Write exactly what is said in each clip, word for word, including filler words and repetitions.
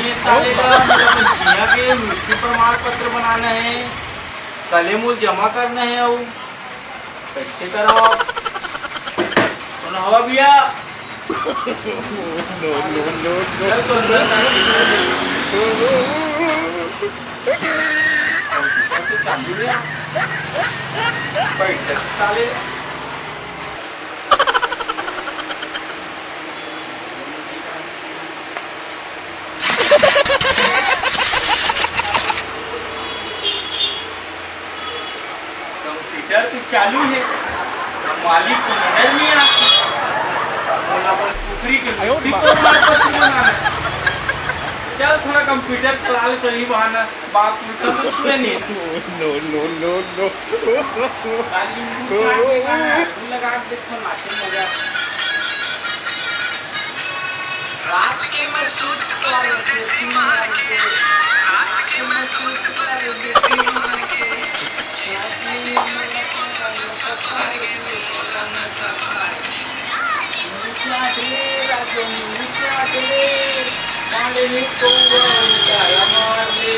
ये साले ला मोला अपन जिया के मृत्यु प्रमाण पत्र बनाना हे, कल ए मोला जमा करना हे। अउ कइसे करव? सुन हवा भैया। No, no, no, no। चल तो अंदर ना। Computer तो चालू हे। बैठ जा साले। कंप्यूटर तो चालू हे, मालिक तो नजर नहीं आत। मोला अपन कुकरी के मृत्यु प्रमाण पत्र बनाना हे। चल, थोड़ा कंप्यूटर चला ले, तो ही बहाना बाप पुरखा तो छुए नहीं। No, no, no, no। काली मुंह चाट के गाना है, तू लगा के देखो, नाचे मजा। रात के मैं सूत परदेसी मार के, रात के मैं सूत परदेसी मार के, छाती में पलंग सफारी, पलंग सफारी। मुंह चाट ले राजो, मुंह चाट ले, काले में कौवा उतारा मार ले।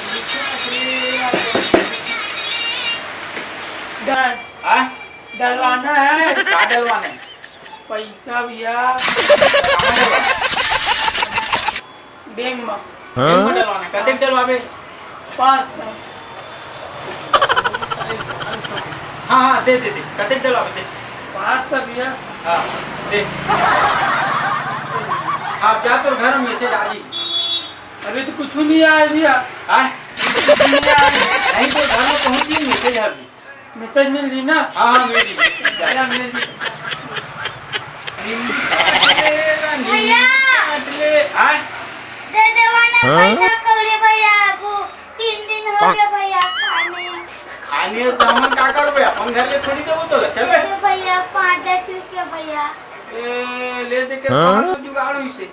मुंह चाट ले राजो। डर। हाँ? डलवाना है। का डलवाना है? पैसा भैया। कहाँ डलवाना है? बैंक में। बैंक में डलवाना है। कतेक डलवाबे? पाँच सौ। हाँ, हाँ, दे, दे, दे। कतेक डलवाबे? दे। पाँच सौ भैया। हाँ, दे। हाँ, जा तोर घर में message आ जाही। अभी तो कुछ नहीं आया भैया। हाँ? कुछ नहीं आया। नहीं, तोर घर में पहुँच जाही message अभी। Message मिल जी ना? हाँ, हाँ, मिल जी। भैया, मिल जी। भैया! हाँ? दे देवा ना हाँ? पैसा कौड़ी भैया, अब तीन दिन हो गया भैया खाने। खाने से तो हमन का करबे? अपन घर ले थोड़ी देबो तोला, चल दे बे। दे भैया, पाँच दस रुपया भैया। ए, ले दे के हाँ? कहाँ से जुगाड़ होइसे?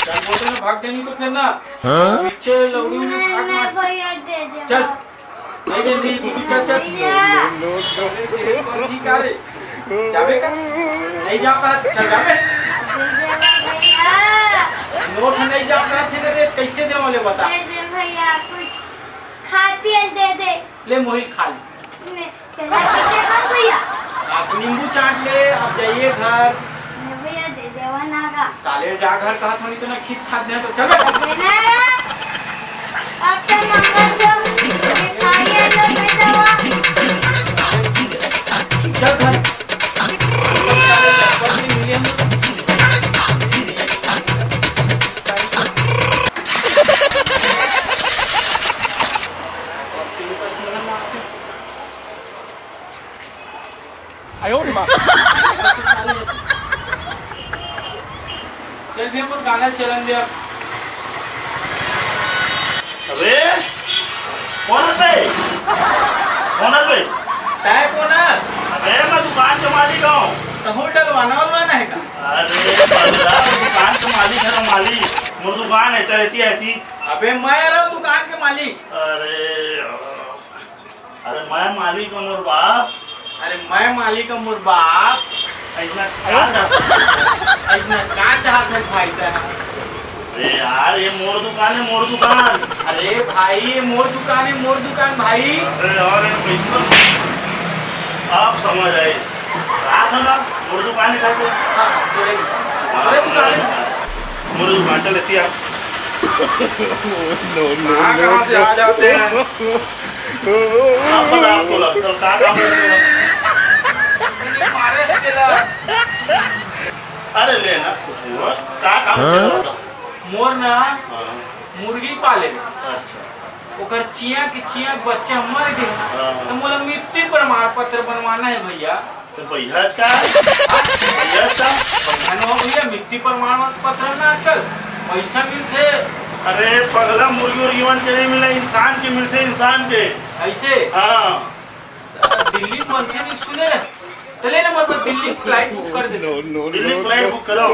चल, बोल ना, भाग जानी तो फिर ना। हाँ? पीछे लौड़ी में नहीं, भाग नहीं मत। भैया, दे दे चल। बस। नहीं, नहीं, नहीं, तू चल, चल। भैया। अरे, ये कौन सी कार है? जाबे का? नहीं जा पात, चल जाबे। दे दे भैया। नोट नहीं जा पात है रे, कैसे दे वाले बता? दे दे भैया, कुछ खा पिए दे दे। ले मोहित खा ले। मैं तेरा पीछे कौन भैया? आप नींबू चाट ले, आप जाइए घर। नहीं भैया, दे देवा ना गा। साले जा घर कहा था, नहीं तो ना खींच खात नहीं तो चल बे। दे ना। अब तो मंगल जो खाइए लो दे देवा। चल घर। आयो रे माँ। चल भैया, मोर गाना चलन दे अब। अबे, कौन है बे? कौन है बे? तै कौन है? अबे, मैं दुकान के मालिक हूँ। कहूँ डलवाना वलवाना है का? अरे, बगला, दुकान के मालिक है ना, मालिक। मोर दुकान है, तेरे ती है ती। अबे, मैं रहूँ दुकान के मालिक। अरे, अरे मैं मालिक हूँ मोर बाप। अरे मैं मालिक हूँ मोर बाप। ऐसा का चाहत है? ऐसा का चाहत है भाई तेहा? अरे यार, ये मोर दुकान है, मोर दुकान। अरे भाई, ये मोर दुकान है, मोर दुकान भाई। अरे यार, ये कैसे आप समझ आए? रात है ना, मोर दुकान है करके। हाँ, तोरे दुकान। तोरे दुकान है। मोर दुकान चल लेती है। No, no, कहाँ, no, कहाँ से no। आ जाते हैं? अब बता आपको लग, तो का काम है तेरा? अरे लेना, कुछ नहीं हुआ। का काम है तेरा, हाँ? बता। मोर ना हाँ। मुर्गी पाले। अच्छा। ओकर चियाँ के चियाँ बच्चा मर गे। हाँ। तो मोला मृत्यु प्रमाण पत्र बनवाना है भैया। तो भैया का? हाँ? भैया का? भैया नो भैया, मृत्यु प्रमाण पत्र ना आजकल पैसा मिलथे। अरे पगला, मुर्गी उर्गीवन के नहीं मिले, इंसान के मिलथे, इंसान के। ऐसे? हाँ। दिल्ली में बनथे नहीं सुने रे। तो ले ना, मैं दिल्ली flight book कर दे। No, no, Delhi no, flight no। Book करो।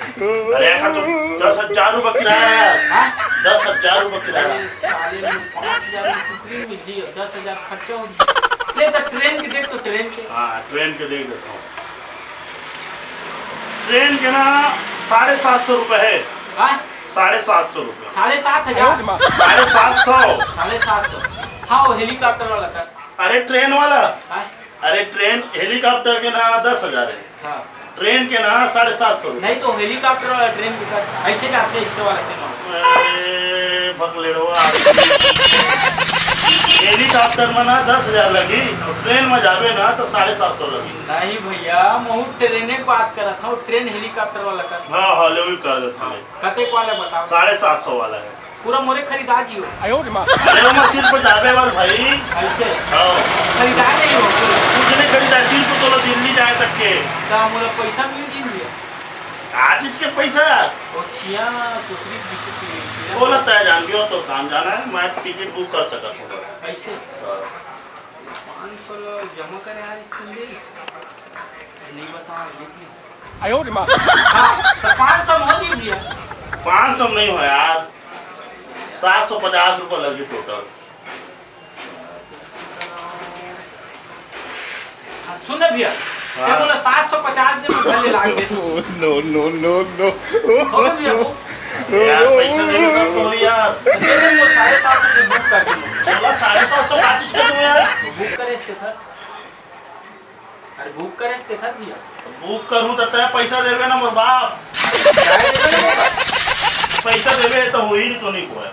अरे यार, तो दस हजार रुपये किराया है यार। हाँ? दस हजार रुपये किराया। अरे साले, में पाँच हजार में कुकरी मिल जी, दस हजार खर्चा हो जी। ले तो ट्रेन के देख, तो ट्रेन के। हाँ, ट्रेन के देख देता हूँ। ट्रेन के ना, साढ़े सात सौ रुपए है। हाँ? साढ़े सात सौ रुपए। साढ़े सात हजार? साढ़े सात सौ। साढ़े सात सौ। हाँ, वो हेलीकॉप्टर वाला कर। अरे, ट्रेन वाला। हाँ? अरे, ट्रेन, हेलीकॉप्टर के ना दस हजार है। हाँ। ट्रेन के ना साढ़े सात सौ रुपए। नहीं तो हेलीकॉप्टर वाला ट्रेन के कर, ऐसे जाते, इससे वाला ट्रेन वाला। अरे, भकलेड़वा। हेलीकॉप्टर में ना दस हजार लगी, और ट्रेन में जाबे ना तो साढ़े सात सौ लगी। नहीं भैया, महू ट्रेने के बात करत हूँ, ट्रेन हेलीकॉप्टर वाला कर। हाँ, हाँ, ले वही कर देता हूँ। कतेक वाला बताओ? साढ़े सात सौ वाला है। पूरा मोरे खरीदा जियो। अरे, वो मशीन पर जाबे वाला भाई। ऐसे? हाँ। खरीदा नहीं हो? कुछ नहीं खरीदा, सिर्फ तो लो दिल्ली जाए तक के। तो मोला पैसा मिल जी भैया। आज के पैसा यार। ओ छिया, कोतरी बिचती है। बोला तय जान गयो, तो काम जाना है, मैं टिकट बुक कर सकता हूँ। ऐसे? हाँ। पाँच सौ लो जमा करे यार, इस तुम दे इस। नहीं बताओ, ये भी। आयो रे माँ। हाँ, तो पाँच सौ में हो जी भैया। पाँच सौ में नहीं हो यार, सात सौ पचास रुपये लगी टोटल। हाँ, सुन ना भैया, हाँ। क्या बोला, सात सौ पचास दे, मैं घर ले ला के दे दूँ। No, no, no, no। हो गया भैया, वो। यार, पैसा देने का तो यार। दे दे, वो साढ़े सात सौ दे, बुक कर दे। चला, साढ़े सात सौ का चीज कर दूँ यार। बुक करे इससे सर। अरे बुक करे से देखत भैया। बुक करूँ तो तय पैसा देबे ना मोर बाप। काय देबे ना मोर बाप? पैसा देबे तो होई नहीं तो नहीं होए।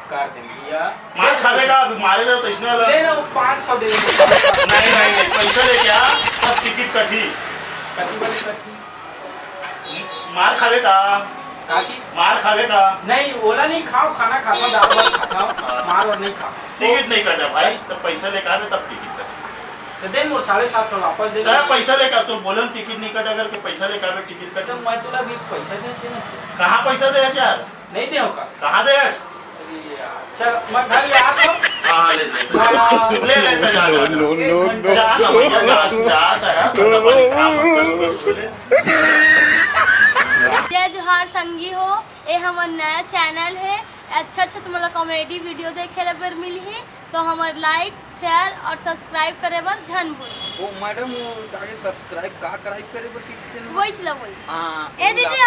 कर दे भैया। मार खावे का, अभी मारे ले तो इसने वाला। ले ना, वो पाँच सौ दे दे। नहीं, नहीं, नहीं, पैसा लेके आ, बस टिकट कटी। कटी वाली कटी। मार खावे का? काची? मार खावे का? नहीं, ओला नहीं खाओ, खाना खाता हूँ, दाल भात खाता हूँ, हाँ। मार और नहीं खाओ। टिकट नहीं कटा भाई, तो पैसा लेके आवे तब टिकट कटे। तो दे मोर साढ़े सात सौ वापस दे। तो पैसा लेके आ, तो बोले ना टिकट नहीं कटा करके, पैसा लेके आवे टिकट कटे। तो मैं तोला अभी पैसा दे दे ना। कहाँ पैसा दे यार? नहीं दे होगा। कहाँ दे यार? अरे यार, चल, मैं घर ले आता हूँ। हाँ, ले ले। हाँ। ले ले, तो जा, जा, जा। No, no, no, no। जा ना भैया, जा, जा, जा, जा, तो बड़ी काम है, बस, बस, ले। जय जोहार संगी हो, ए हमर नया चैनल है। अच्छा अच्छा तुमला कॉमेडी वीडियो देखे ला बर मिलही, तो हमर लाइक, शेयर और सब्सक्राइब करे बर झन भूल। ओ मैडम, वो आगे सब्सक्राइब का कराइब करे बर कइसे तेन? वही चला वही। हाँ, ए दीदी,